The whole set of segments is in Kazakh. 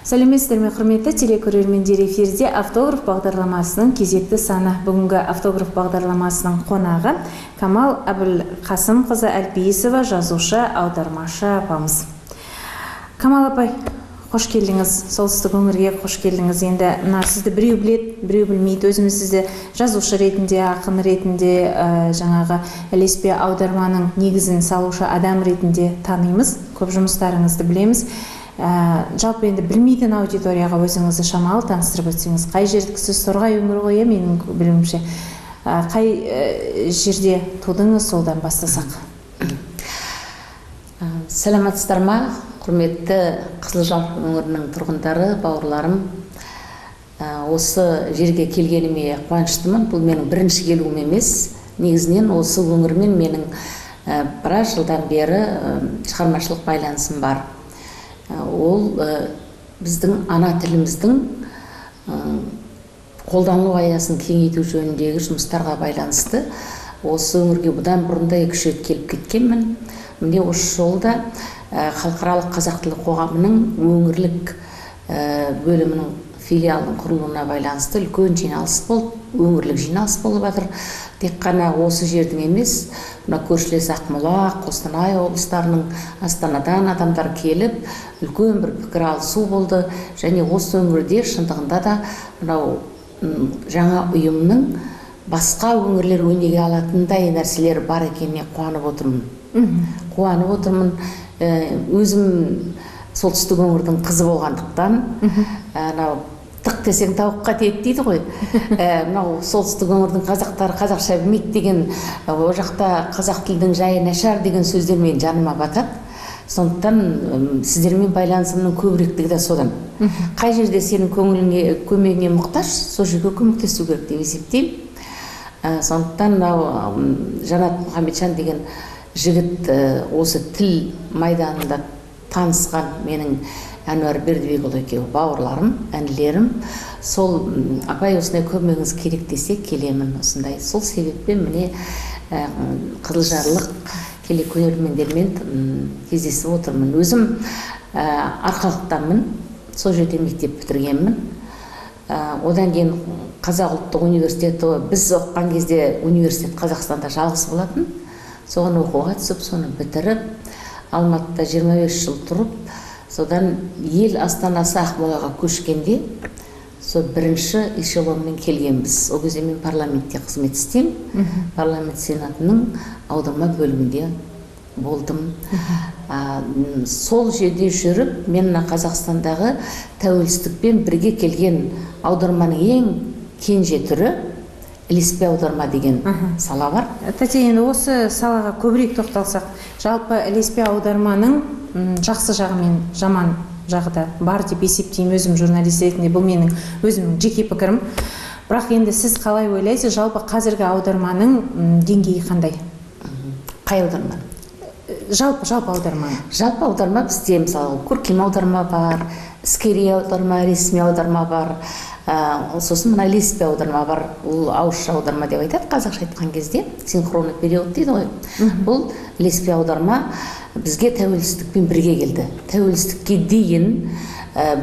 Сәлеметсіздер ме, құрметті телекөрермендер, эфирде «Автограф» бағдарламасының кезекті саны. Бүгінгі «Автограф» бағдарламасының қонағы Камал Әбілқасымқызы Әлпейісова, жазушы, аудармашы апамыз. Камал апай, қош келдіңіз, солтүстік өңірге қош келдіңіз. Енді мына сізді біреу біледі, біреу білмейді. Өзіміз сізді жазушы ретінде, ақын ретінде, жаңағы ілеспе аударманың негізін салушы адам ретінде танимыз. Көп жұмыстарыңызды білеміз. Жалпы енді білмейтін аудиторияға өзіңізді шамалы таныстырып өтсеңіз, қай жердікісіз? Торғай өңірі ғой, иә, менің білуімше. Қай жерде тудыңыз, солдан бастасақ. Саламатсыздар ма, құрметті Қызылжар өңірінің тұрғындары, бауырларым. Осы жерге келгеніме қуаныштымын. Бұл менің бірінші келуім емес. Негізінен осы өңірмен менің біраз жылдан бері шығармашылық байланысым бар. Ол біздің ана тіліміздің қолданылу аясын кеңейту жөніндегі жұмыстарға байланысты осы өңірге бұдан бұрын да 2-3 рет келіп кеткенмін. Міне, осы жолы да Халықаралық қазақ тілі қоғамының өңірлік бөлімінің филиалының құрылуына байланысты үлкен жиналыс болды, өңірлік жиналыс болып жатыр. Тек қана осы жердің емес, мына көршілес Ақмола, Қостанай облыстарының, Астанадан адамдар келіп, үлкен бір пікір алысу болды. Және осы өңірде шындығында да мынау жаңа ұйымның басқа өңірлер өнеге алатындай нәрселер бар екеніне қуанып отырмын. Қуанып отырмын. Өзім солтүстік өңірдің қызы болғандықтан, анау тық десең тауыққа тиеді дейді ғой. Мынау солтүстік өңірдің қазақтары қазақша білмейді деген, ол жақта қазақ тілдің жайы нашар деген сөздер менің жаныма батады. Сондықтан сіздермен байланысымның көбіректігі де содан. Қай жерде сенің көңіліңе, көмегіңе мұқтаж, сол жерге көмектесу керек деп есептеймін. Сондықтан мынау Жанат Мұхамеджан деген жігіт, осы тіл майданында танысқан менің Әнуар Бердібекұлы екеуі бауырларым, інілерім. Сол апай, осындай көмегіңіз керек десе, келемін осындай. Сол себеппен міне қызылжарлық телекөрермендермен кездесіп отырмын. Өзім Арқалықтанмын, сол жерде мектеп бітіргенмін. Одан кейін Қазақ ұлттық университеті, біз оқыған кезде университет Қазақстанда жалғыз болатын, соған оқуға түсіп, соны бітіріп, Алматыда 25 жыл тұрып, содан ел астанасы Ақмолаға көшкенде сол бірінші эшелонмен келгенбіз. Ол кезде мен парламентте қызмет істеймін, парламент сенатының аударма бөлімінде болдым. Сол жерде жүріп мен мына Қазақстандағы тәуелсіздікпен бірге келген аударманың ең кенже түрі ілеспе аударма деген сала бар. Тәте, енді осы салаға көбірек тоқталсақ, жалпы ілеспе аударманың жақсы жағы мен жаман жағы да бар деп есептеймін өзім журналист ретінде, бұл менің өзімнің жеке пікірім. Бірақ енді сіз қалай ойлайсыз, жалпы қазіргі аударманың деңгейі қандай? Қай аударма? Жалпы аударма. Жалпы аударма бізде, мысалы, көркем аударма бар, іскери аударма, ресми аударма бар, сосын мына ілеспе аударма бар. Ол ауызша аударма деп айтады қазақша айтқан кезде, синхронный перевод дейді ғой. Бұл ілеспе аударма бізге тәуелсіздікпен бірге келді. Тәуелсіздікке дейін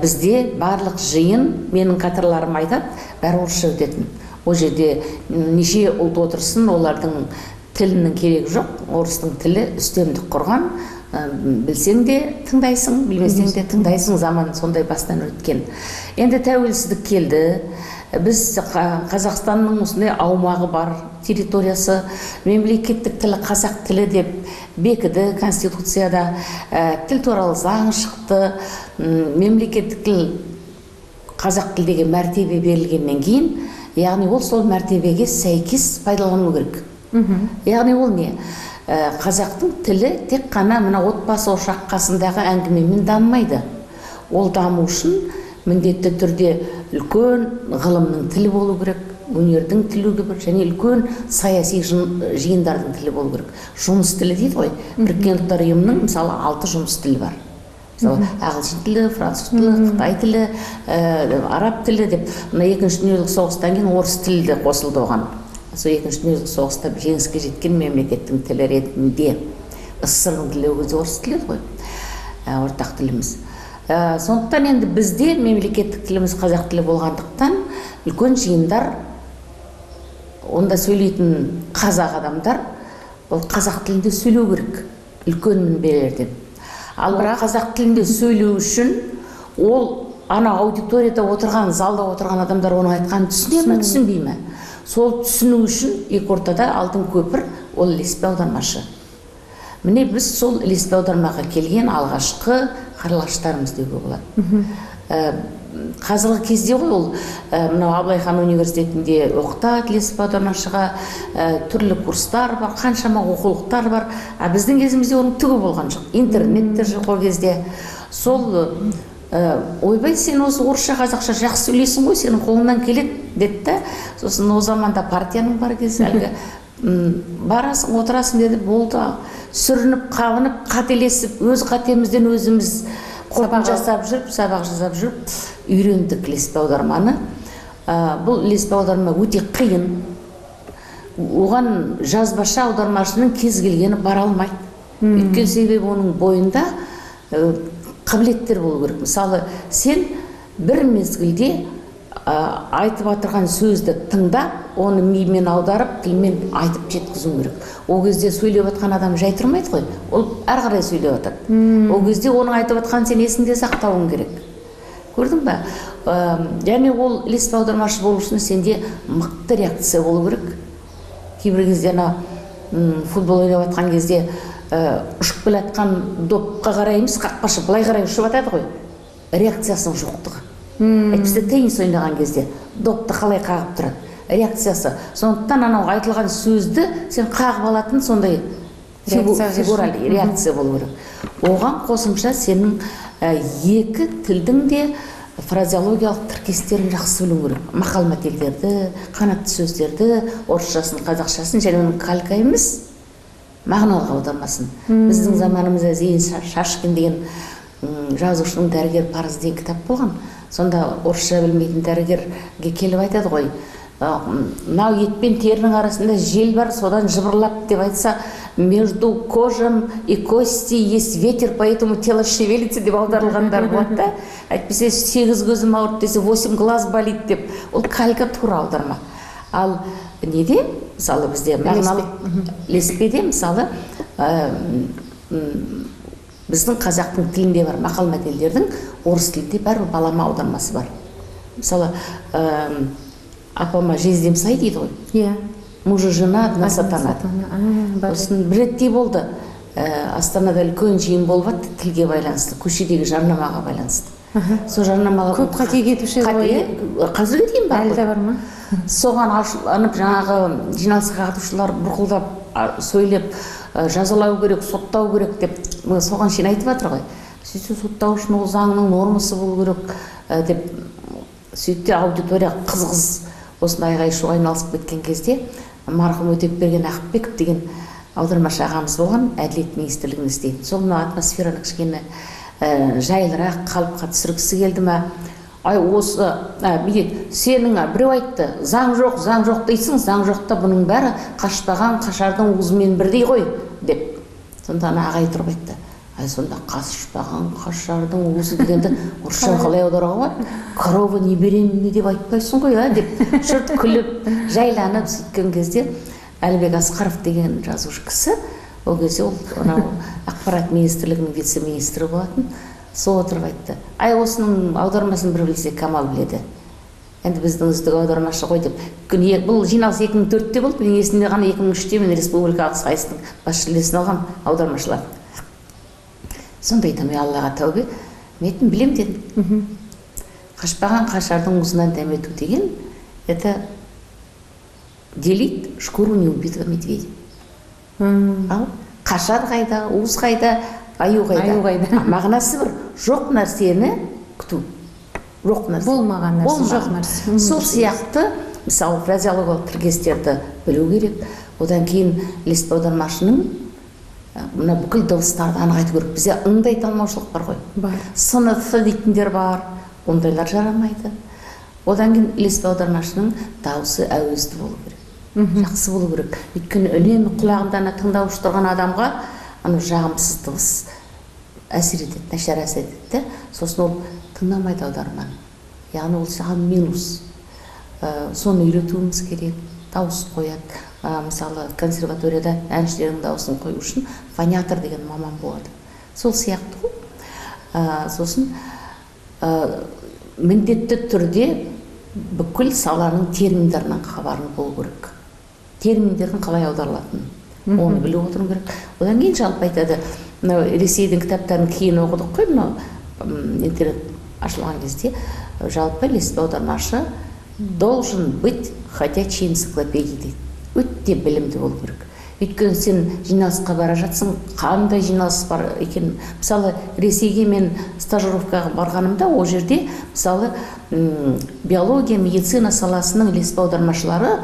бізде барлық жиын, менің қатарларым айтады, бәрі орысша өтетін. Ол жерде неше ұлт отырсын, олардың тілінің керегі жоқ, орыстың тілі үстемдік құрған. Білсең де тыңдайсың, білмесең де тыңдайсың, заман сондай бастан өткен. Енді тәуелсіздік келді, біз Қазақстанның осындай аумағы бар, территориясы, мемлекеттік тілі қазақ тілі деп бекіді конституцияда, тіл туралы заң шықты, мемлекеттік тіл қазақ тілі деген мәртебе берілгеннен кейін, яғни ол сол мәртебеге сәйкес пайдалану керек. Яғни ол не? Қазақтың тілі тек қана мына отбасы ошақ қасындағы әңгімемен дамымайды. Ол даму үшін міндетті түрде үлкен ғылымның тілі болу керек, өнердің тілі болу керек және үлкен саяси жиындардың тілі болу керек. Жұмыс тілі дейді ғой. Біріккен Ұлттар Ұйымының, мысалы, 6 жұмыс тілі бар. Мысалы, ағылшын тілі, француз тілі, қытай тілі, араб тілі деп. Мына екінші дүниежүзілік соғыстан кейін орыс тілі де қосылды оған. Сол екінші дүниежүзілік соғыста жеңіске жеткен мемлекеттің тілі ретінде СССР-дің тілі ол кезде орыс тілі еді ғой, ортақ тіліміз. Сондықтан енді бізде мемлекеттік тіліміз қазақ тілі болғандықтан үлкен жиындар, онда сөйлейтін қазақ адамдар ол қазақ тілінде сөйлеу керек үлкен мінберлерден. Ал бірақ қазақ тілінде сөйлеу үшін ол ана аудиторияда отырған, залда отырған адамдар оның айтқанын түсіне ме, түсінбей ме? Сол түсіну үшін екі ортада алтын көпір ол ілеспе аудармашы. Міне біз сол ілеспе аудармаға келген алғашқы қарлығаштарымыз деуге болады. Қазіргі кезде ғой ол мынау Абылай хан университетінде оқытады ілеспе аудармашыға, түрлі курстар бар, қаншама оқулықтар бар. А біздің кезімізде оның түгі болған жоқ, интернет те жоқ ол кезде. Сол ойбай, сен осы орысша қазақша жақсы сөйлейсің ғой, сенің қолыңнан келеді деді да. Сосын ол заманда партияның бар кезі, әлгі барасың, отырасың деді, болды. Сүрініп қабынып, қателесіп, өз қатемізден өзіміз қорытынды жасап жүріп, сабақ жасап жүріп үйрендік ілеспе аударманы. Бұл ілеспе аударма өте қиын, оған жазбаша аудармашының кез келгені бара алмайды. Өйткені себебі оның бойында қабілеттер болу керек. Мысалы, сен бір мезгілде айтып отырған сөзді тыңдап, оны мимен аударып, тілмен айтып жеткізуің керек. Ол кезде сөйлеп жатқан адам жай тұрмайды ғой, ол әрі қарай сөйлеп жатады. Ол кезде оның айтып жатқанын сен есіңде сақтауың керек. Көрдің ба? Және ол ілеспе аудармашы болу үшін сенде мықты реакция болу керек. Кейбір кезде ана футбол ойнап жатқан кезде ұшып келе жатқан допқа қарай емес, қақпашы былай қарай ұшып жатады ғой, реакциясының жоқтығы. Әйтпесе теннис ойнаған кезде допты қалай қағып тұрады, реакциясы. Сондықтан анау айтылған сөзді сен қағып алатын сондай фигуральный реакция болу керек. Оған қосымша сенің екі тілдің де фразеологиялық тіркестерін жақсы білу керек. Мақал мәтелдерді, қанатты сөздерді, орысшасын, қазақшасын, және оның калька емес, мағыналық аудармасын. Біздің заманымызда Зейін Шашкин деген жазушының «Дәрігер парызы» деген кітап болған. Сонда орысша білмейтін дәрігерге келіп айтады ғой, мынау ет пен терінің арасында жел бар, содан жыбырлап деп айтса, между кожем и кости есть ветер, поэтому тело шевелится деп аударылғандар болады да. Әйтпесе сегіз көзім ауырды десе, восемь глаз болит деп, ол калька, тура аударма. Ал неде, мысалы, бізде мағыналық ілеспеде, мысалы, біздің қазақтың тілінде бар мақал мәтелдердің орыс тілінде бәрібір балама аудармасы бар. Мысалы, апама жездем сай дейді ғой. Иә. Мужу жена одна сатана. Сосын бір ретте болды, Астанада үлкен жиын болып жатты тілге байланысты, көшедегі жарнамаға байланысты. Сол жарнамаға көп қате кетуші еді ғой, иә? Қазірге дейін бар. Әлі де бар ма? Соған ашуланып, жаңағы жиналысқа қатысушылар бұрқылдап сөйлеп, жазалау керек, соттау керек деп соған шейін айтып жатыр ғой. Сөйтсе, соттау үшін ол заңның нормасы болу керек деп сөйтті. Аудитория қыз-қыз осындай айғай шуға айналысып кеткен кезде, марқұм Өтепберген Ақыпбеков деген аудармашы ағамыз болған, әділет министрлігінде істейтін. Сол мына атмосфераны кішкене жайлырақ қалыпқа түсіргісі келді ма, ай осы бүйтеді, сенің біреу айтты, заң жоқ, заң жоқ дейсің, заң жоқ та бұның бәрі қашпаған қашардың уызымен бірдей ғой деп. Сонда ана ағай тұрып айтты: ай, сонда қашпаған қашардың уызы дегенді орысша қалай аударуға болады, корова не беременна деп айтпайсың ғой, а деп жұрт күліп жайланып сөйткен кезде, Әлібек Асқаров деген жазушы кісі, ол кезде ол анау ақпарат министрлігінің вице министрі болатын, сол отырып айтты: ай, осының аудармасын бір білсе, Камал біледі енді, біздің үздік аудармашы ғой деп. Бұл жиналыс 2004-те болды, менің есімде ғана, 2003-те мен республикалық сайыстың бас жүлдесін алғанмын аудармашылар. Сонда айтамын: Аллаға тәубе, мен айттым, білемін дедім. Қашпаған қашардың уызынан дәмету деген это делить шкуру неубитого медведя. Ал қашар қайда, уыз қайда, аю қайда? Аю қайда? Мағынасы бір: жоқ нәрсені күту, жоқ нәрсе. Болмаған нәрсе, жоқ нәрсе. Сол сияқты, мысалы, фразеологиялық тіркестерді білу керек. Одан кейін ілеспе аудармашының мына бүкіл дыбыстарды анық айту керек. Бізде ыңды айта алмаушылық бар ғой. Бар. Сыны th дейтіндер бар, ондайлар жарамайды. Одан кейін ілеспе аудармашының дауысы әуезді болу керек, жақсы болу керек. Өйткені үнемі құлағында ана тыңдаушы тұрған адамға анау жағымсыз дыбыс Әсер етеді, нашар әсер етеді де. Сосын ол тыңдамайды аударманы. Яғни ол саған минус. Соны үйретуіміз керек. Дауыс қояды. Мысалы, консерваторияда әншілердің дауысын қою үшін фониатор деген маман болады. Сол сияқты ғой. Сосын міндетті түрде бүкіл саланың терминдерінен хабарың болу керек. Терминдердің қалай аударылатынын оны біліп отыру керек. Одан кейін жалпы айтады, мынау Ресейдің кітаптарын кейін оқыдық қой, мынау интернет ашылған кезде, жалпы ілеспе аудармашы должен быть ходячей энциклопедией дейді. Өте білімді болу керек. Өйткені сен жиналысқа бара жатсың, қандай жиналыс бар екен. Мысалы, Ресейге мен стажировкаға барғанымда, ол жерде, мысалы, биология, медицина саласының ілеспе аудармашылары,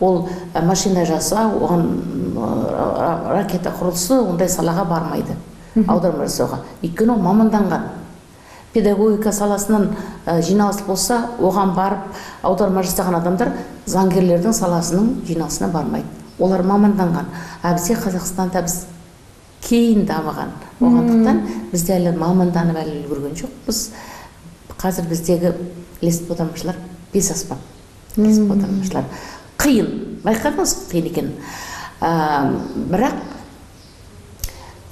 ол машина жасау, оған ракета құрылысы, ондай салаға бармайды аударма жасауға. Өйткені ол маманданған. Педагогика саласынан жиналыс болса, оған барып аударма жасаған адамдар заңгерлердің саласының жиналысына бармайды. Олар маманданған. А бізде, Қазақстанда, біз кейін дамыған болғандықтан, бізде әлі маманданып әлі үлгерген жоқпыз. Қазір біздегі ілеспе аудармашылар бес аспап. Ілеспе аудармашылар қиын, байқадыңыз, қиын екен. Бірақ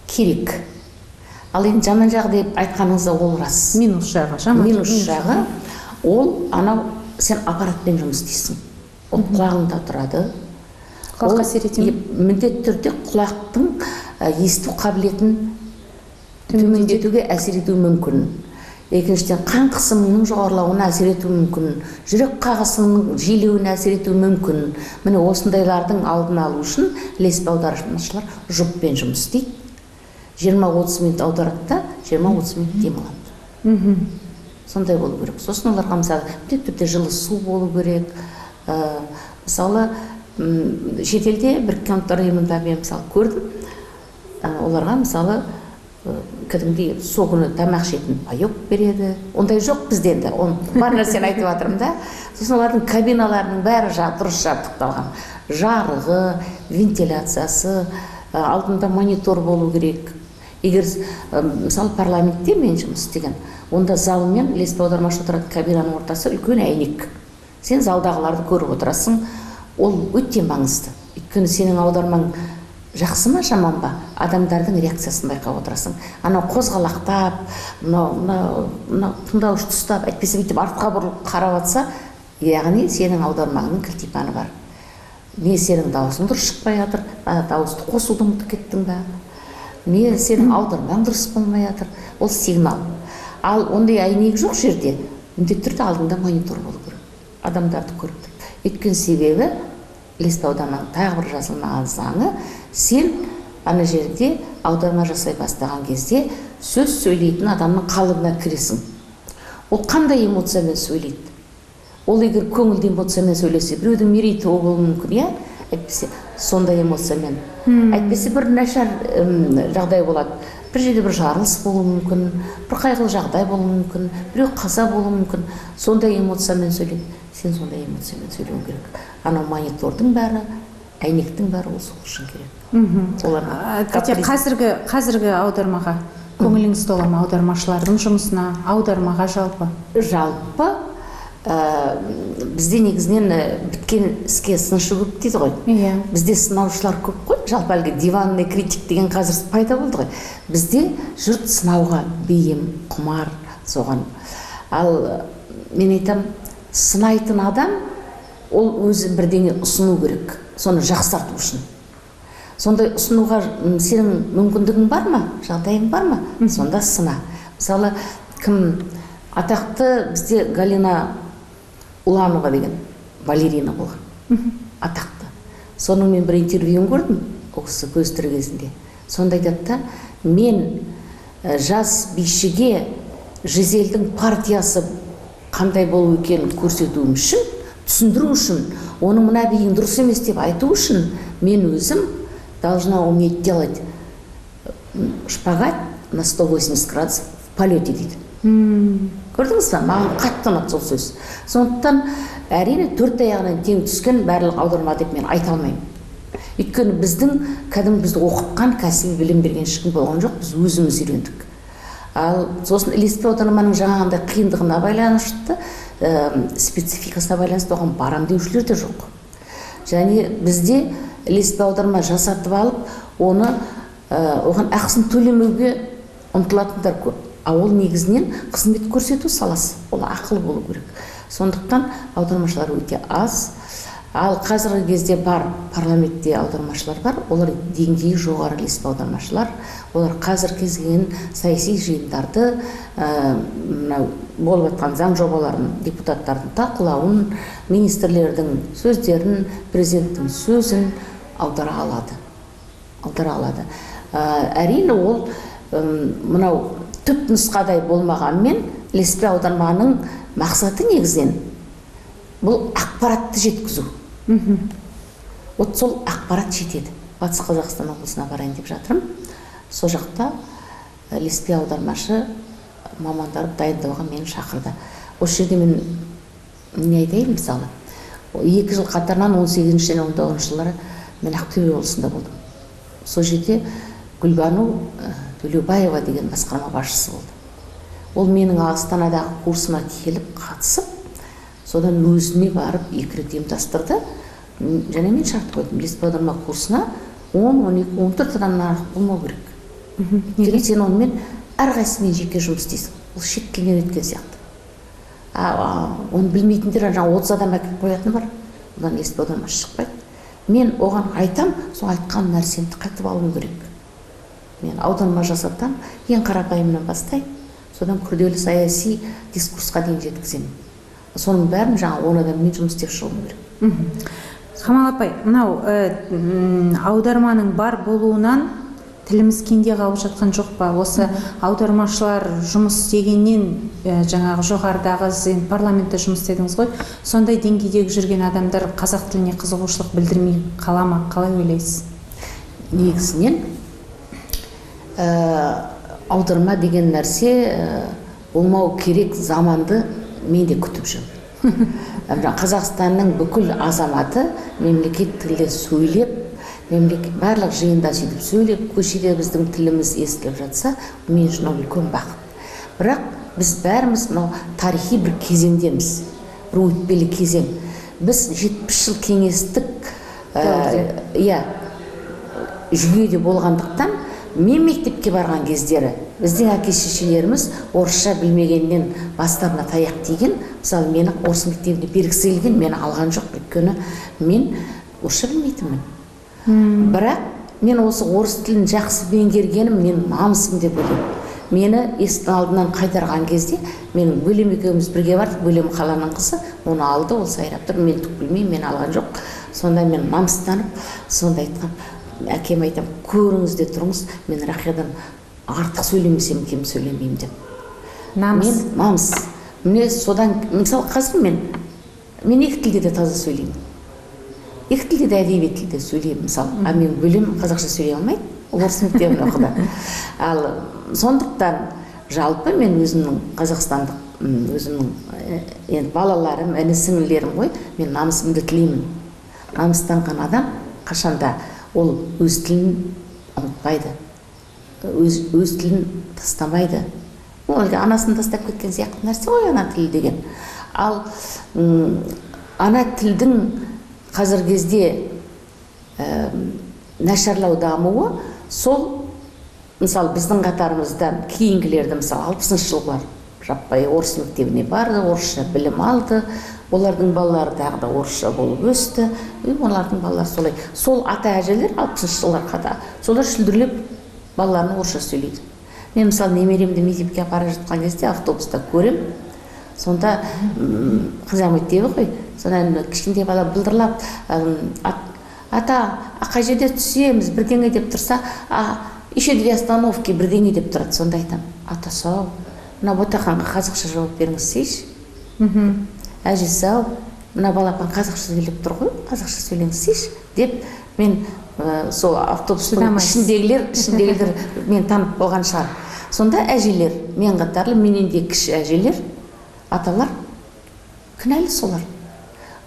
керек. Ал енді жаман жағы деп айтқаныңызда, ол рас. Минус жағы, жаман. Минус жағы ол анау сен аппаратпен жұмыс істейсің, ол құлағыңда тұрады. Құлаққа Ол әсер ете ме? Міндетті түрде құлақтың есту қабілетін төмендетуге әсер етуі мүмкін. Екіншіден, қан қысымының жоғарылауына әсер етуі мүмкін, жүрек қағысының жиілеуіне әсер етуі мүмкін. Міне, осындайлардың алдын алу үшін ілеспе аудармашылар жұппен жұмыс істейді. 20-30 минут аударады да, 20-30 минут демалады. Сондай болу керек. Сосын оларға, мысалы, міндетті түрде жылы су болу керек. Мысалы, шетелде, Біріккен Ұлттар Ұйымында мен, мысалы, көрдім. Оларға, мысалы, кәдімгідей сол күні тамақ ішетін паёк береді. Ондай жоқ бізде енді, оны бар нәрсені айтып жатырмын да. Сосын олардың кабиналарының бәрі дұрыс жабдықталған, жарығы, вентиляциясы, алдында монитор болу керек. Егер мысалы, парламентте мен жұмыс істеген, онда зал мен ілеспе аудармашы отыратын кабинаның ортасы үлкен әйнек, сен залдағыларды көріп отырасың. Ол өте маңызды, өйткені сенің аудармаң жақсы ма, жаман ба, адамдардың реакциясын байқап отырасың. Анау қозғалақтап, мынау мынау мынау тыңдауышты ұстап, әйтпесе бүйтіп артқа бұрылып қарап жатса, яғни сенің аудармаңның кілтипаны бар. Не сенің дауысың дұрыс шықпай жатыр, дауысты қосуды ұмытып кеттің ба, не сенің аудармаң дұрыс болмай жатыр. Ол сигнал. Ал ондай әйнек жоқ жерде міндетті түрде алдыңда монитор болу керек, адамдарды көріп тұрып. Өйткені, себебі ілеспе аударманың тағы бір жазылмаған заңы: сен ана жерде аударма жасай бастаған кезде сөз сөйлейтін адамның қалыбына кіресің. Ол қандай эмоциямен сөйлейді? Ол егер көңілді эмоциямен сөйлесе, біреудің мерейтойы болуы мүмкін, иә, әйтпесе сондай эмоциямен, әйтпесе бір нашар жағдай болады, бір жерде бір жарылыс болуы мүмкін, бір қайғылы жағдай болуы мүмкін, біреу қаза болуы мүмкін, сондай эмоциямен сөйлейді. Сен сондай эмоциямен сөйлеуің керек. Анау монитордың бәрі, әйнектің бәрі, ол сол үшін керек. Олар Тәте, қазіргі аудармаға көңіліңіз тола ма, аудармашылардың жұмысына, аудармаға жалпы? Жалпы, бізде негізінен біткен іске сыншы көп дейді ғой. Бізде сынаушылар көп қой. Жалпы әлгі диванный критик деген қазір пайда болды ғой. Бізде жұрт сынауға бейім, құмар соған. Ал мен айтам, сынайтын адам ол өзі бірдеңе ұсыну керек соны жақсарту үшін. Сондай ұсынуға сенің мүмкіндігің бар ма, жағдайың бар ма, сонда сына. Мысалы, кім атақты бізде, Галина Уланова деген балерина болған атақты. Соның мен бір интервьюін көрдім, ол кісі көзі тірі кезінде. Сонда айтады да: «Мен жас бишіге Жизельдің партиясы қандай болу екенін көрсетуім үшін, түсіндіру үшін, оның мына биің дұрыс емес деп айту үшін мен өзім должна уметь делать шпагат на 180 градусов в полете», — дейді. Көрдіңіз ба, маған қатты ұнады сол сөз. Сондықтан, әрине, төрт аяғынан тең түскен барлық аударма деп мен айта алмаймын. Өйткені біздің кәдімгі бізді оқытқан, кәсіби білім берген ешкім болған жоқ, біз өзіміз үйрендік. Ал сосын ілеспе аударманың жаңағындай қиындығына байланысты, спецификасына байланысты оған барам деушілер де жоқ. Және бізде ілеспе аударма жасатып алып, оны оған ақысын төлемеуге ұмтылатындар көп. А ол негізінен қызмет көрсету саласы, ол ақылы болу керек. Сондықтан аудармашылар өте аз. Ал қазіргі кезде бар, парламентте аудармашылар бар, олар деңгейі жоғары ілеспе аудармашылар. Олар қазір кез келген саяси жиындарды, мынау болып жатқан заң жобаларын, депутаттардың талқылауын, министрлердің сөздерін, президенттің сөзін аудара алады. Аудара алады. Әрине, ол мынау түп нұсқадай болмағанмен, ілеспе аударманың мақсаты негізінен бұл ақпаратты жеткізу. Вот сол ақпарат жетеді. Батыс Қазақстан облысына барайын деп жатырмын. Сол жақта ілеспе аудармашы мамандарды дайындауға мені шақырды. Осы жерде мен не айтайын, мысалы, 2 жыл қатарынан 18 және 19 жылдары мен Ақтөбе облысында болдым. Сол жерде Гүлбану Төлеубаева деген басқарма басшысы болды. Ол менің Астанадағы курсыма келіп қатысып, содан өзіне барып 2 рет ұйымдастырды. Және мен шарт қойдым, ілеспе аударма курсына 10, 12, 14 адамнан артық болмау керек. Өйткені сен онымен әрқайсысымен жеке жұмыс істейсің. Ол шет тілінен өткен сияқты. Оны білмейтіндер жаңа 30 адам әкеліп қоятыны бар. Одан ілеспе аударма шықпайды. Мен оған айтам, сол айтқан нәрсемді қайтып алуым керек. Мен аударма жасатам, ең қарапайымнан бастаймын, содан күрделі саяси дискурсқа дейін жеткіземін. Соның бәрін жаңа 10 адаммен жұмыс істеп шығуым керек. Камал апай, мынау аударманың бар болуынан тіліміз кенде қалып жатқан жоқ па? Осы аудармашылар жұмыс істегеннен, жаңағы жоғарыдағы, сіз енді парламентте жұмыс істедіңіз ғой, сондай деңгейдегі жүрген адамдар қазақ тіліне қызығушылық білдірмей қала ма? Қалай ойлайсыз? Негізінен, аударма деген нәрсе болмау керек заманды мен де күтіп жүрмін. Қазақстанның бүкіл азаматы мемлекет тілде сөйлеп, барлық жиында сөйтіп сөйлеп, көшеде біздің тіліміз естіліп жатса, мен үшін ол үлкен бақыт. Бірақ біз бәріміз мынау тарихи бір кезеңдеміз, бір өтпелі кезең. Біз 70 жыл кеңестік, жүйеде болғандықтан, мен мектепке барған кездері біздің әке-шешелеріміз орысша білмегеннен бастарына таяқ тиген. Мысалы, мені орыс мектебіне бергісі келген, мені алған жоқ, өйткені мен орысша білмейтінмін. Бірақ мен осы орыс тілін жақсы меңгергенім мен намысым деп ойлаймын. Мені есіктің алдынан қайтарған кезде менің бөлем екеуміз бірге бардық, бөлем қаланың қызы, оны алды, ол сайрап тұр, мен түк білмеймін, мені алған жоқ. Сонда мен намыстанып, сонда айтқам, әкем айтам, көріңіз де тұрыңыз, мен Рахиядан артық сөйлемесем кем сөйлемеймін деп. Намыс. Мен намыс. Міне содан, мысалы, қазір мен екі тілде де таза сөйлеймін. Екі тілде де әдеби тілде сөйлеймін, мысалы. А мен бөлем қазақша сөйлей алмайды, ол орыс мектебін оқыды. Ал сондықтан жалпы мен өзімнің қазақстандық, өзімнің енді балаларым, іні сіңлілерім ғой, мен намысымды тілеймін. Намыстанған адам қашанда ол өз тілін ұмытпайды, өз тілін тастамайды. Ол әлгі анасын тастап кеткен сияқты нәрсе ғой ана тілі деген. Ал ана тілдің қазіргі кезде нашарлау дамуы сол, мысалы, біздің қатарымызда кейінгілерді, мысалы, алпысыншы жылғылар жаппай орыс мектебіне барды, орысша білім алды, олардың балалары тағы да орысша болып өсті, и олардың балалары солай. Сол ата әжелер алпысыншы жылдар қата, солар шүлдірлеп балаларын орысша сөйлейді. Мен, мысалы, немеремді мектепке апара жатқан кезде автобуста көрем, сонда қазақ мектебі ғой, сонда кішкентай бала былдырлап, ата, қай жерде түсеміз, бірдеңе деп тұрса, еще две остановки бірдеңе деп тұрады. Сонда айтамын, ата сау, мына ботақанға қазақша жауап беріңізші. Әжесі ау, мына балапан қазақша сөйлеп тұр ғой, қазақша сөйлеңізші деп мен сол автобустың Шыдамайсыз. Ішіндегілер мен танып болған шығар. Сонда әжелер, мен қатарлы, менен де кіші әжелер, аталар кінәлі солар.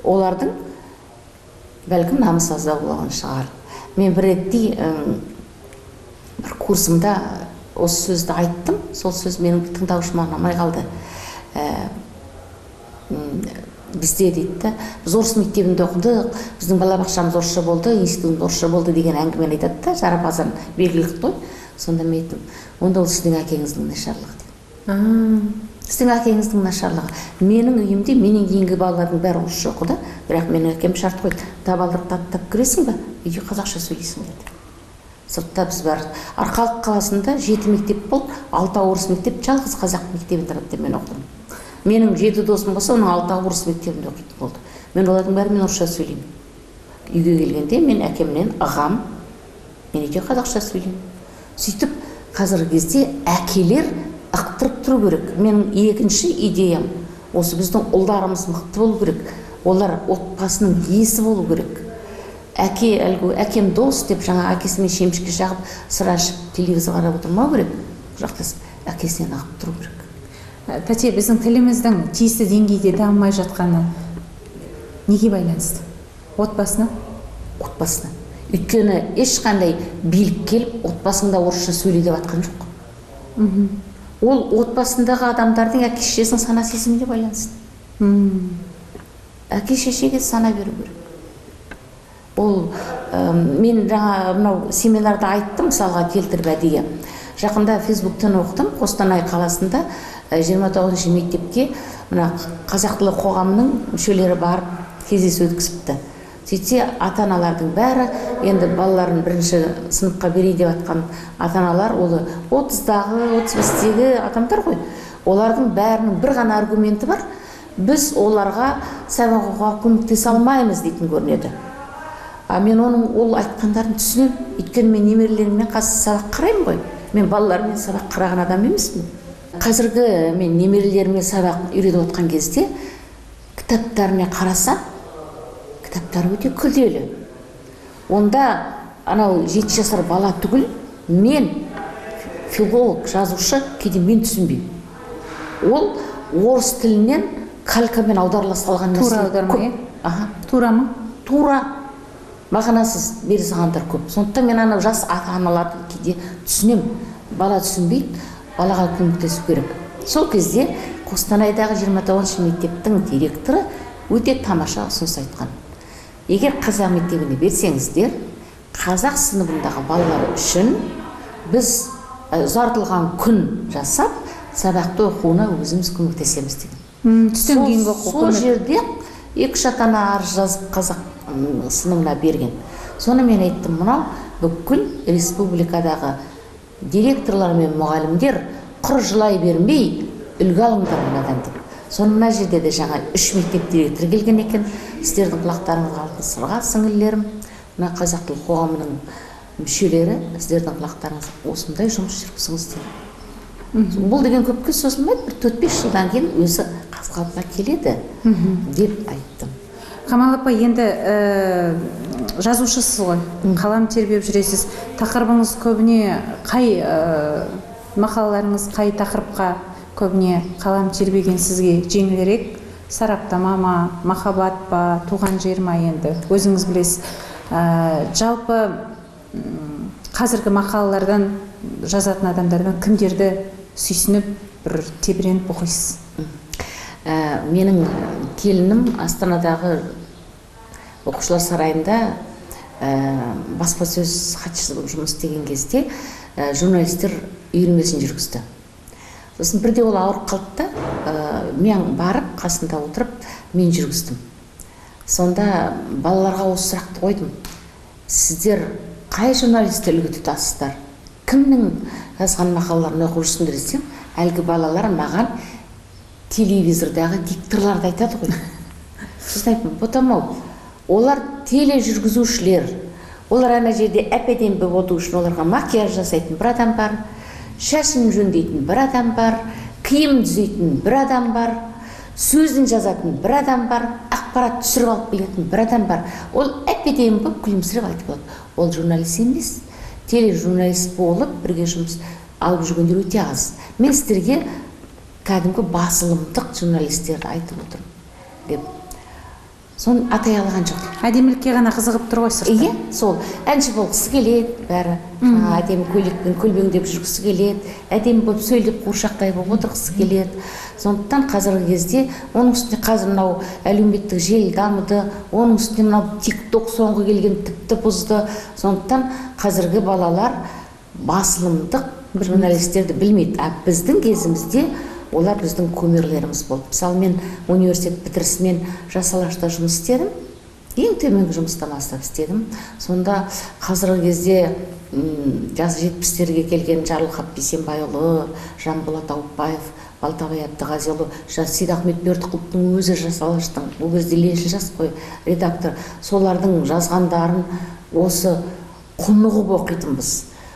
Олардың бәлкім намысы аздау болған шығар. Мен бір ретте бір курсымда Осы сөзді айттым, сол сөз менің тыңдаушыма ұнамай қалды. Бізде дейді да, біз орыс мектебінде оқыдық, біздің балабақшамыз орысша болды, институтымыз орысша болды деген әңгімені айтады да, жарапазан белгілі қой. Сонда мен айттым, онда ол сіздің әкеңіздің нашарлығы дедім. Сіздің әкеңіздің нашарлығы. Менің үйімде менен кейінгі балалардың бәрі орысша оқыды, бірақ менің әкем шарт қойды. Табалдырықты аттап кіресің бе, үйде қазақша сөйлейсің деді. Сыртта біз бар. Арқалық қаласында 7 мектеп болды, 6 орыс мектеп, жалғыз қазақ мектеп интернатта мен оқыдым. Менің 7 досым болса, оның 6 орыс мектебінде оқитын болды. Мен олардың бәрімен орысша сөйлеймін. Үйге келгенде мен әкемнен ығам, мен үйде қазақша сөйлеймін. Сөйтіп, қазіргі кезде әкелер ықтырып тұру керек. Менің екінші идеям, осы біздің ұлдарымыз мықты болу керек. Олар отбасының иесі болу керек. Әке, әлгі, әкем дос деп жаңа әкесімен шемішке жағып, сыра ішіп, телевизор қарап отырмау керек. Құшақтасып, әкесінен ығып тұру керек. Тәте, біздің тіліміздің тиісті деңгейде дамымай жатқаны неге байланысты? Отбасына? Отбасына. Өйткені ешқандай билік келіп, отбасыңда орысша сөйле деп атқан жоқ. Ол отбасындағы адамдардың әке шешесінің сана сезіміне байланысты. Әке шешеге сана беру керек. Ол, мен жаңа мынау семинарда айттым, мысалға келтіріп әдейі. Жақында Фейсбуктен оқыдым, Қостанай қаласында 29-шы мектепке мына қазақ тілі қоғамының мүшелері барып кездесу өткізіпті. Сөйтсе, ата-аналардың бәрі, енді балаларын бірінші сыныпқа берейін деп жатқан ата-аналар, ол 30-дағы, 35-тегі адамдар ғой. Олардың бәрінің бір ғана аргументі бар. Біз оларға сабақ оқуға көмектесе алмаймыз дейтін көрінеді. А мен оның ол айтқандарын түсінемін. Өйткені мен немерелеріммен қазір сабақ қараймын ғой. Мен балаларыммен сабақ қараған адам емеспін. Қазіргі мен немерелеріме сабақ үйретіп отқан кезде кітаптарына қарасам, кітаптары өте күрделі. Онда анау 7 жасар бала түгіл, мен филолог, жазушы, кейде мен түсінбеймін. Ол орыс тілінен калькамен аударыла салған Тура нәрсе аударма, көп. е? Аха. Тура ма? Тура. Мағынасыз бере салғандар көп. Сондықтан мен анау жас ата-аналарды кейде түсінемін. Бала түсінбейді, балаға көмектесу керек. Сол кезде Қостанайдағы 29-шы мектептің директоры өте тамаша ұсыныс айтқан. Егер қазақ мектебіне берсеңіздер, қазақ сыныбындағы балалар үшін біз ұзартылған күн жасап, сабақты оқуына өзіміз көмектесеміз деген. Түстен кейінгі оқу Сол көмек. жерде екі-үш ата-ана арыз жазып қазақ сыныбына берген. Соны мен айттым, мынау бүкіл республикадағы директорлар мен мұғалімдер құр жылай бермей үлгі алыңдар мынадан деп. Соны мына жерде де жаңа 3 мектеп директоры келген екен. Сіздердің құлақтарыңызға алтын сырға, сіңілілерім, мына қазақ тіл қоғамының мүшелері, сіздердің құлақтарыңыз осындай жұмыс жүргізіңіздер. Бұл деген көпке созылмайды, бір төрт-бес жылдан кейін өзі қаз қалпына келеді деп айттым. Қамал апа, енді жазушысыз ғой, қалам тербеп жүресіз. Тақырыбыңыз көбіне қай мақалаларыңыз қай тақырыпқа көбіне қалам тербеген сізге жеңілірек? Сараптама ма, махаббат па, туған жер ма енді өзіңіз білесіз. Жалпы, қазіргі мақалалардан жазатын адамдардан кімдерді сүйсініп, бір тебіреніп оқисыз? Менің келінім Астанадағы оқушылар сарайында баспасөз хатшысы болып жұмыс істеген кезде журналистер үйірмесін жүргізді. Сосын бірде ол ауырып қалды да, мен барып қасында отырып мен жүргіздім. Сонда балаларға осы сұрақты қойдым. Сіздер қай журналистті үлгі тұтасыздар? Кімнің жазған мақалаларын оқып жүрсіңдер десем, әлгі балалар маған телевизордағы дикторларды айтады ғой. Сосын айттым, ботам-ау, олар тележүргізушілер. Олар ана жерде әп-әдемі болып отыру үшін оларға макияж жасайтын бір адам бар, шашын жөндейтін бір адам бар, киім түзейтін бір адам бар, сөзін жазатын бір адам бар, ақпарат түсіріп алып келетін бір адам бар. Ол әп-әдемі болып күлімсіреп айтып алады. Ол журналист емес, тележурналист болып бірге жұмыс алып жүргендер өте аз. Мен сіздерге кәдімгі басылымдық журналистерді айтып отырмын деп. Соны атай алған жоқ. Әдемілікке ғана қызығып тұр ғой сыртта. Иә, сол әнші болғысы келеді, бәрі. Жаңа әдемі көйлекпен көлбеңдеп жүргісі келеді, әдемі болып сөйлеп қуыршақтай болып отырғысы келеді. Сондықтан қазіргі кезде, оның үстіне қазір мынау әлеуметтік желі дамыды, оның үстіне мынау ТикТок соңғы келген тіпті бұзды. Сондықтан қазіргі балалар басылымдық журналистерді білмейді. А біздің кезімізде олар біздің кумирлеріміз болды. Мысалы, мен университет бітірісімен Жас Алашта жұмыс істедім. Ең төменгі жұмыстан бастап істедім. Сонда қазіргі кезде жасы 70-терге келген Жарылқап Бейсенбайұлы, Жанболат Ауыпбаев, Балтабай Әбдіғазиұлы, Сейдахмет Бердіқұловтың өзі Жас Алаштың, ол кезде леншіл жас қой, редактор. Солардың жазғандарын осы құнығып оқитынбыз.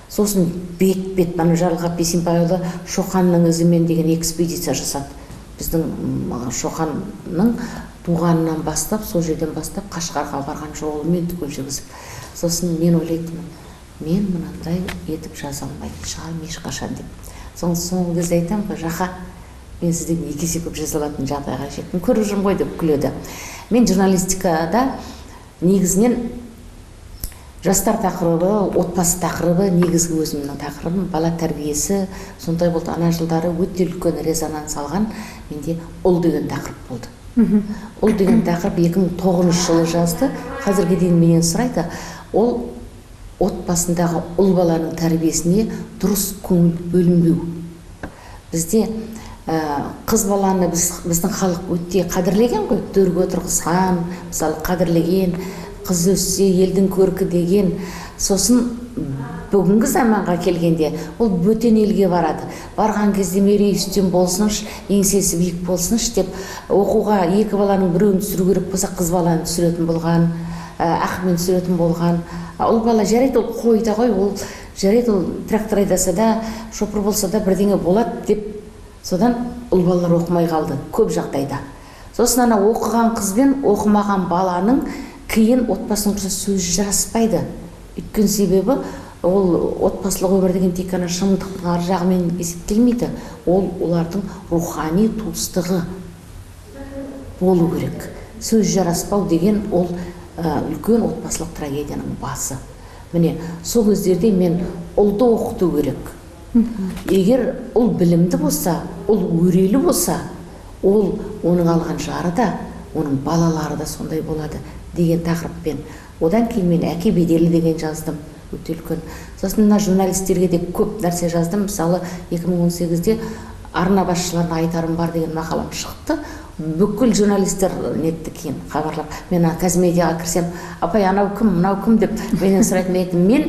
Сосын бет-бет мына Жарылқап Бейсенбайұлы Шоқанның ізімен деген экспедиция жасады. Біздің Шоқанның туғанынан бастап, сол жерден бастап Қашқарға барған жолымен түгел жүргізіп. Сосын мен ойлайтынмын, мен мынандай етіп жаза алмайтын шығармын ешқашан деп. Соңғы кезде айтамын ғой, Жақа, мен сізден 2 есе көп жаза алатын жағдайға жеттім, көріп жүрмін ғой деп күледі. Мен журналистикада негізінен жастар тақырыбы, отбасы тақырыбы, негізгі өзімнің тақырыбым, бала тәрбиесі сондай болды. Ана жылдары өте үлкен резонанс алған менде ұл деген тақырып болды. Ұл деген тақырып 2009 жылы жазды. Қазірге дейін менен сұрайды. Ол отбасындағы ұл баланың тәрбиесіне дұрыс көңіл бөлінбеу. Бізде қыз баланы біздің халық өте қадірлеген ғой, төрге отырғызған, мысалы қадірлеген, қыз өссе елдің көркі деген. Сосын бүгінгі заманға келгенде ол бөтен елге барады. Барған кезде мерей үстем болсыншы, еңсесі биік болсыншы деп оқуға 2 баланың біреуін түсіру керек болса, қыз баланы түсіретін болған, ақымен түсіретін болған. Ұл бала жарайды, ол қойда ғой, ол жарайды, ол трактор айдаса да, шопыр болса да бірдеңе болады деп. Содан ұл балалар оқымай қалды көп жағдайда. Сосын ана оқыған қыз бен оқымаған баланың кейін отбасының құрса сөзі жараспайды. Өйткені себебі ол отбасылық өмір деген тек қана шындықтың ар жағымен есептелмейді. Ол олардың рухани туыстығы болу керек. Сөз жараспау деген ол үлкен отбасылық трагедияның басы. Міне, сол кездерде мен ұлды оқыту керек. Егер ұл білімді болса, ұл өрелі болса, ол оның алған жары да, оның балалары да сондай болады деген тақырыппен. Одан кейін мен әке беделі деген жаздым, өте үлкен. Сосын мына журналистерге де көп нәрсе жаздым. Мысалы, 2018-де арна басшыларына айтарым бар деген мақалам шықты. Бүкіл журналистер нетті кейін хабарлап. Мен Қазмедиаға кірсем, апай, анау кім, мынау кім деп менен сұрайтын. Мен айттым, мен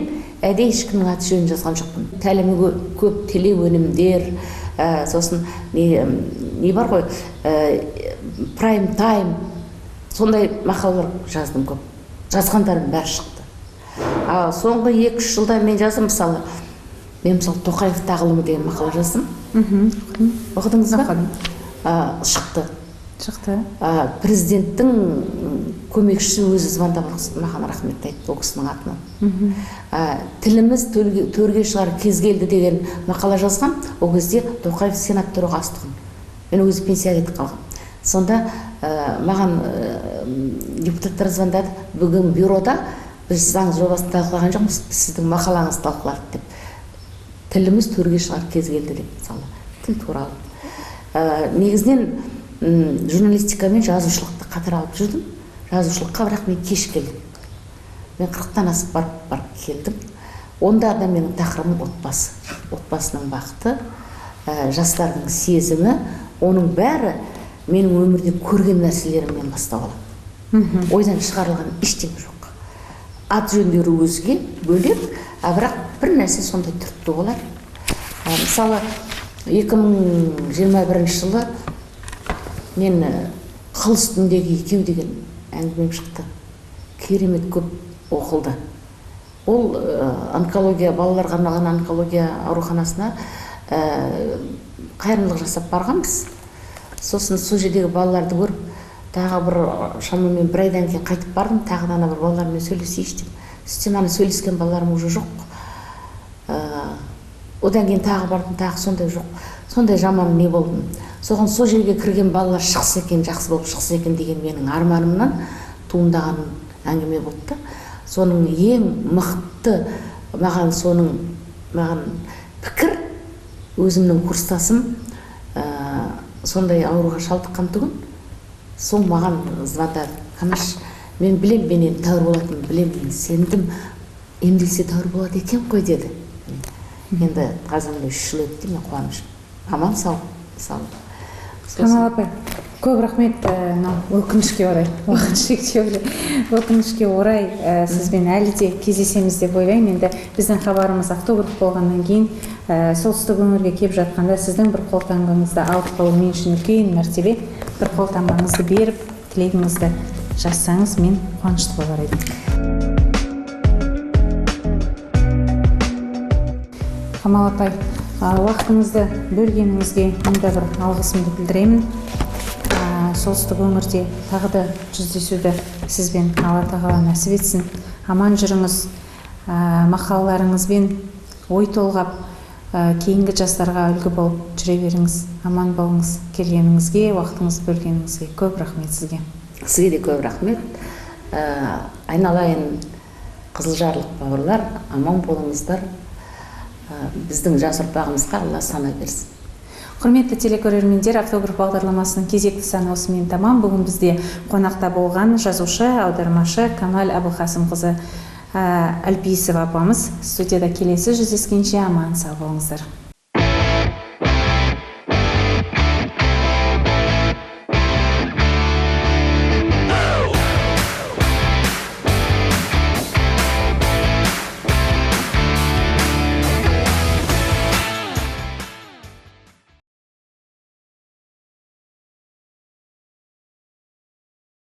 әдейі ешкімнің аты жөнін жазған жоқпын. Тәлімі көп телеөнімдер, сосын не бар ғой, прайм тайм, сондай мақалалар жаздым көп. Жазғандарым бәрі шықты. Ал соңғы 2-3 жылда мен жаздым, мысалы, мен мысалы Тоқаев тағылымы деген мақала жаздым. Оқыдыңыз ба? Оқыдым. Шықты. Шықты. Президенттің көмекшісі өзі звондап маған рахмет айтты ол кісінің атынан. Тіліміз төрге шығар кез келді деген мақала жазғам. Ол кезде Тоқаев сенат төрағасы тұғын. Мен өзі пенсияға кетіп қалғам. Сонда маған депутаттар звондады. Бүгін бюрода біз заң жобасын талқылаған жоқпыз, біз сіздің мақалаңызды талқыладық деп. Тіліміз төрге шығар кез келді деп, мысалы, тіл туралы. Негізінен журналистика мен жазушылықты қатар алып жүрдім. Жазушылыққа бірақ мен кеш келдім. Мен 40-тан асып барып келдім. Онда да менің тақырыбым отбасы. Отбасының бақыты, жастардың сезімі, оның бәрі менің өмірде көрген нәрселерімнен бастау алады. Ойдан шығарылған ештеңе жоқ. Ат жөндері өзге бөлек, бірақ бір нәрсе сондай түрткі болады. Мысалы, 2021 жылы мен қыл үстіндегі екеу деген әңгімем шықты. Керемет көп оқылды. Ол онкология, балаларға арналған онкология ауруханасына қайырымдылық жасап барғанбыз. Сосын сол жердегі балаларды көріп, тағы бір шамамен бір айдан кейін қайтып бардым, тағы да ана бір балалармен сөйлесейінші деп. Сөйтсем, ана сөйлескен балаларым уже жоқ. Одан кейін тағы бардым, тағы сондай жоқ. Сондай жаман не болдым. Соған сол жерге кірген балалар шықса екен, жақсы болып шықса екен деген менің арманымнан туындаған әңгіме болды да. Соның ең мықты маған, соның маған пікір, өзімнің курстасым сондай ауруға шалдыққан түгін, сол маған звондады: «Камаш, мен білем, мен енді тәуір болатынымды білем, мен сендім, емделсе тәуір болады екен қой», – деді. Енді қазір міне 3 жыл өтті, мен қуаныш, аман сау мысалы. Камал апай, көп рахмет. Мынау өкінішке орай, уақыт шектеулі, өкінішке орай, сізбен әлі де кездесеміз деп ойлаймын. Енді біздің хабарымыз автограф болғаннан кейін, солтүстік өңірге келіп жатқанда сіздің бір қолтаңбаңызды алып қалу мен үшін үлкен мәртебе. Бір қолтаңбаңызды беріп, тілегіңізді жазсаңыз, мен қуанышты болар едім. Камал апай, уақытыңызды бөлгеніңізге мың да бір алғысымды білдіремін. Солтүстік өңірде тағы да жүздесуді сізбен Алла тағала нәсіп етсін. Аман жүріңіз, мақалаларыңызбен ой толғап, кейінгі жастарға үлгі болып жүре беріңіз. Аман болыңыз. Келгеніңізге, уақытыңызды бөлгеніңізге көп рахмет сізге. Сізге де көп рахмет. Айналайын қызылжарлық бауырлар, аман болыңыздар. Біздің жас ұрпағымызға Алла сана берсін. Құрметті телекөрермендер, автограф бағдарламасының кезекті саны осымен тамам. Бүгін бізде қонақта болған жазушы, аудармашы Камал Әбілқасымқызы Әлпейісова апамыз. Студияда келесі жүздескенше аман сау болыңыздар.